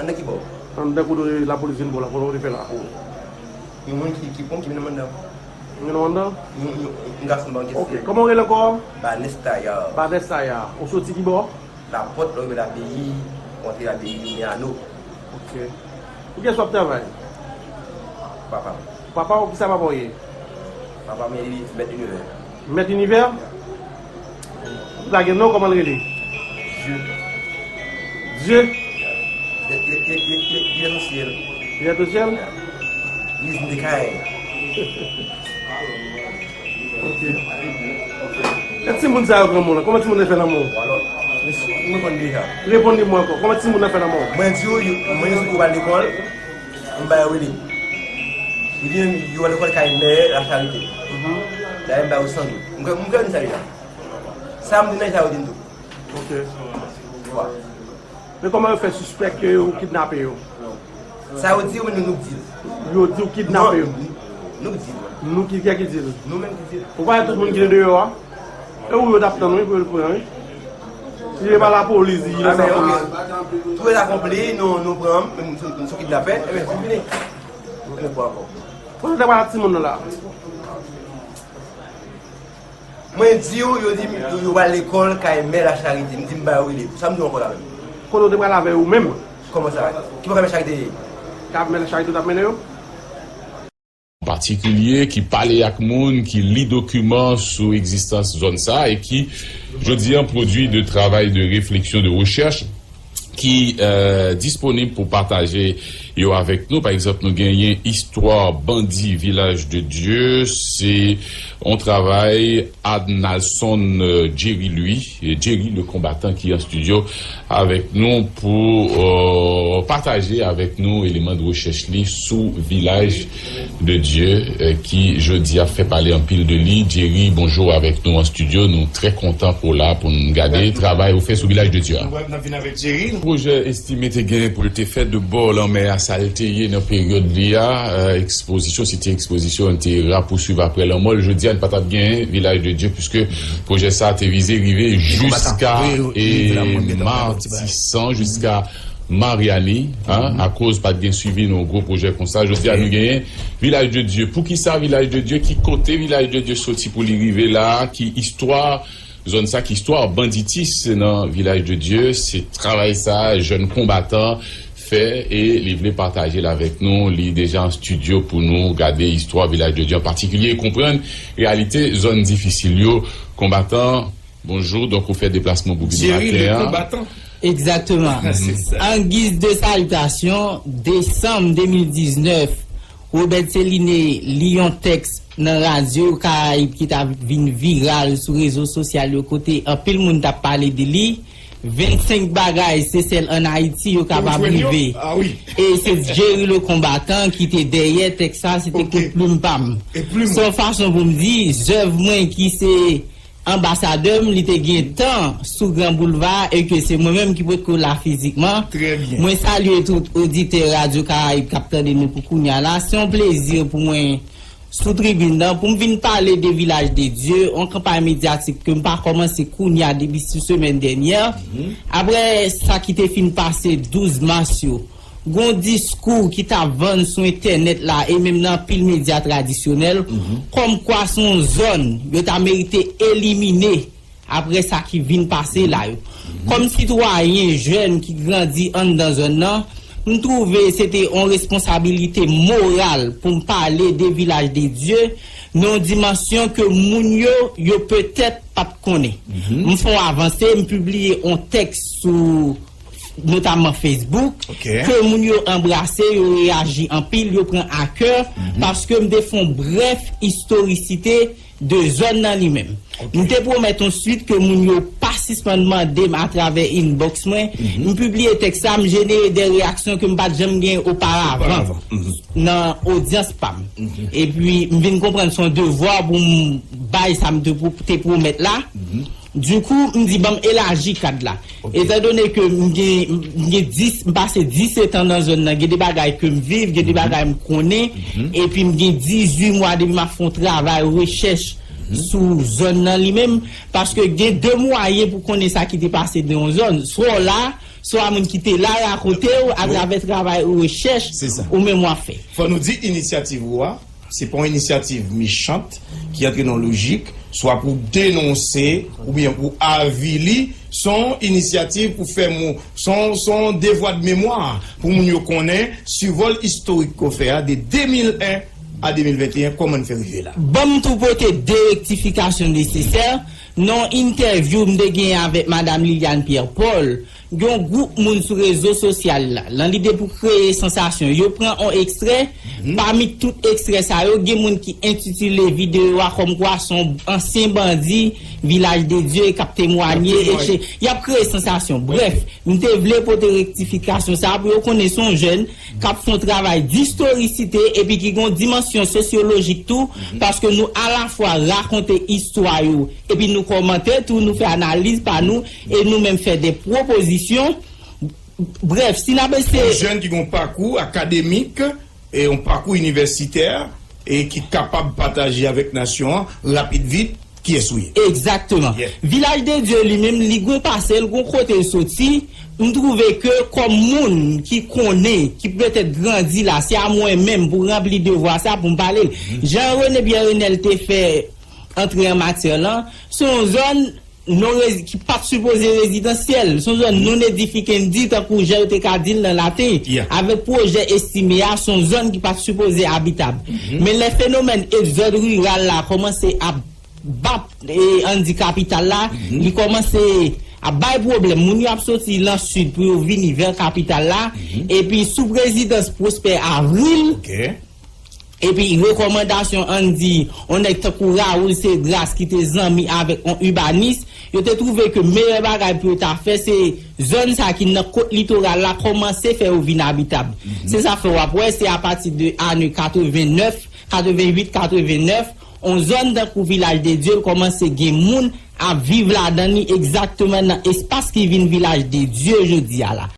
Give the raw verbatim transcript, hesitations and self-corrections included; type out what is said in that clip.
Anndan ki bò? Anndan kote lapolis vin bò la, kote w te fè la? Yon moun ki, ki pran m, ki mennen m anndan. Yon moun anndan? Yon, yon, yon gason ban kesyon. Ok, kòman w rele ankò? Banès Taya. Banès Taya. Ou soti ki bò? Lapòt, lè w rive Labeyi, w antre Labeyi, Miano. Ok. Pou kiyès w ap travay? Papa m. Papa w, kisa papa w ye? Papa m ye mèt inivè. Mèt inivè? Li pa gen non, kòman l rele? Dye. Dye? Li, li, li, li, li, li nan syèl. Li nan syèl? Li vin de kay. Ok. E timoun sa yo granmoun lan? Kòman timoun nan fè lanmò? Alò, mwen, mwen konn deja. Reponn li mwen ankò. Kòman timoun nan fè lanmò? Mwen di w, yo, mwen di w yo al lekòl, m ba yo rele. Li di m, yo al lekòl kay mè Lacharite. Mhm. Dayè, m ba yo san goud. M kwè, m kwè m di sa deja. Sa m di nan sa yo di m tou. Ok. Wa. Men kòman yo fè sispèk ke ou kidnape yo? Sa yo di yo, nou, nou k di l. Yo di w kidnape yo? Non, nou, nou k di l. Nou ki, kiyès ki di l? Nou menm ki di l. Ou pa wè tout moun ki te deyò a? E ou yo t ap tann, wi, pou yo pran, wi. Si se pa lapolis, si se pa lapolis. Tou e akonpli, nou, nou pran, nou, nou, nou sou kidnapè, e ben, se fini. E ben, pou ankò. Kote w te pral ak timoun nan la? Mwen di w, yo di m, yo, yo pral lekòl kay mè Lacharite. M di m ba yo rele. Sa m di w ankò la menm? Kote w te pral avè yo menm? Kòman sa? Ki bò kay mè Lacharite ye? Kay mè Lacharite w t ap mennen yo? An patikilye, ki pale ak moun, ki li dokiman sou egzistans zòn sa a e ki, jodi a, pwodui de travay de refleksyon, de rechèch ki, euh, disponib pou pataje yo avèk nou. Pa egzanp, nou genyen istwa bandi Vilaj de Dye, se yon travay Adnalson, euh, Jerry Louis, Jerry le Combattant ki an estidyo avèk nou pou, euh, pataje avèk nou eleman de rechèch li sou Vilaj de Dye, euh, ki jodi a fè pale anpil de li. Jerry, bonjou avèk nou an estidyo. Nou trè kontan pou w la, pou n gade travay ou fè sou Vilaj de Dye a. Nou wè n ap vin avèk Jerry. Pwojè Estimé te gen pou l te fèt de bò lanmè a, sa l te ye nan peryòd li a, euh, ekspozisyon, se te ekspozisyon, te rapousuiv aprè lanmò l. Jodi a, n pa t ap gen Vilaj de Dye, piske pwojè sa a te vize rive jiska, e, Matisan, jiska Maryani, en, akoz pa t gen swivi nan yon gwo pwojè konsa. Jodi a, nou genyen Vilaj de Dye. Poukisa Vilaj de Dye? Ki kote Vilaj de Dye soti pou li rive la a? Ki istwa zòn sa, ki istwa banditis nan Vilaj de Dye? Se travay sa jèn konbatan fè e li vle pataje l avèk nou. Li deja an estidyo pou nou gade istwa Vilaj de Dye an patikilye e konprann reyalite zòn difisil yo. Konbatan, bonjou. Donk, ou fè deplasman pou vini maten an. Jerry le Combattant. Egzakteman. Se sa. An giz de salitasyon, desanm de mil diznèf, Robert Céliné li yon tèks nan Radyo Karayib ki t ap vin viral sou rezo sosyal yo, kote anpil moun t ap pale de li. Vennsenk bagay Sesèl ann Ayiti yo kapab rive. E se Jerry le Combattant ki te dèyè tèks sa, se te kout plim pa m. Se yon fason pou m di, zèv mwen ki se anbasadè m, li te gen tan sou Gran Boulva e ke se mwen menm ki potko la fizikman. Mwen salye tout oditè Radyo Karayib k ap tande nou pou kounye a la. Se yon plezi pou mwen sou tribin nan pou m vin pale de Vilaj de Dye, yon kanpay medyatik ke m pa kòmanse kounye a, depi sou semèn dènyè. Aprè sa ki te fin pase douz mas yo, gon diskou ki t ap vann sou entènèt la e menm nan anpil medya tradisyonèl, kòmkwa se yon zòn yo ta merite elimine aprè sa ki vin pase la yo. Kòm sitwayen jèn ki grandi anndan zòn nan, m twouve se te yon responsabilite moral pou m pale de Vilaj de Dye nan yon dimansyon ke moun yo, yo petèt pa t konnen. M fè yon avanse, m pibliye yon tèks sou notamman Facebook, ke moun yo anbrase, yo reyaji anpil, yo pran a kè, paske m te fè yon brèf istorisite de zòn nan li menm. M te pwomèt yon swit ke moun yo pa sispann mande m atravè inbox mwen. M pibliye tèks sa, m jenere de reyaksyon ke m pa t janm gen oparavan nan odyans pa m. Epi, m vin konprann se yon devwa pou m bay sa m te pwo-, te pwomèt la. Dikou, m di, ban m elaji kad la. Etandone ke m gen, m gen dis, m pase disèt an nan zòn nan, gen de bagay ke m viv, gen de bagay m konnen, epi m gen dizuit mwa depi m ap fè yon travay rechèch sou zòn nan li menm, paske gen de mwayen pou konnen sa ki te pase nan yon zòn. Swa w la, swa moun ki te la rakonte w atravè travay ou rechèch ou menm w ap fè. Fò nou di inisyativ ou a, se pa yon inisyativ mechant ki antre nan lojik, swa pou denonse oubyen pou avili, se yon inisyativ pou fè moun, se yon, se yon devwa de memwa pou moun yo konnen sivòl istorik ke w fè a de de mil en a de mil venteyen, kòman n fè rive la. Ban m tou pote de rektifikasyon nesesè. Nan yon entèvyou m te genyen avèk Madam Liliane Pierre Paul, gen yon gwoup moun sou rezo sosyal la, nan lide pou kreye sansasyon, yo pran yon ekstrè. Pami tout ekstrè sa yo, gen moun ki entitile videyo a kòmkwa se yon ansyen bandi Vilaj de Dye k ap temwanye, etsetera. Y ap kreye sansasyon. Brèf, m te vle pote rektifikasyon sa a pou yo konnen se yon jèn k ap fè yon travay distorisite epi ki gen yon dimansyon sosyolojik tou, paske nou alafwa rakonte istwa yo, epi nou kòmante tou, nou fè analiz pa nou, e nou menm fè de pwopozisyon. Brèf, si n ap eseye. Yon jèn ki gen yon pakou akademik, e yon pakou inivèsitè, e ki kapab pataje avèk nasyon an, rapid vit, kiyès ou ye. Egzakteman. Vilaj de Dye li menm, li gen yon pasè l, gen yon kote l soti. M twouve ke kòm moun ki konnen, ki petèt grandi la, se a mwen menm pou ranpli devwa sa, pou m pale l. Jan René Pierre Renel te fè antre an matyè lan, se yon zòn non rezi-, ki pa t sipoze rezidansyèl, se yon zòn non edifike, n di tankou jan yo te ka di l nan laten, avèk pwojè estime a, se yon zòn ki pa t sipoze abitab. Men lè fenomèn egzòd riral la kòmanse ap bat, e, ann di kapital la, li kòmanse ap bay pwoblèm. Moun yo ap soti lan sid pou yo vini vè kapital la, epi sou prezidans Prosper Avril, epi rekòmandasyon, ann di, yon nèg tankou Raoul Cédras ki te zanmi avèk yon ibanis, yo te twouve ke meyè bagay pou yo ta fè, se zòn sa ki nan kot litoral la kòmanse fè yo vin abitab. Se sa fè w ap wè, se apati de ane katrevenn nèf, katrevenn uit, katrevenn nèf, yon zòn tankou Vilaj de Dye, l kòmanse gen moun ap viv ladan li, egzakteman nan espas ki vin Vilaj de Dye jodi a la.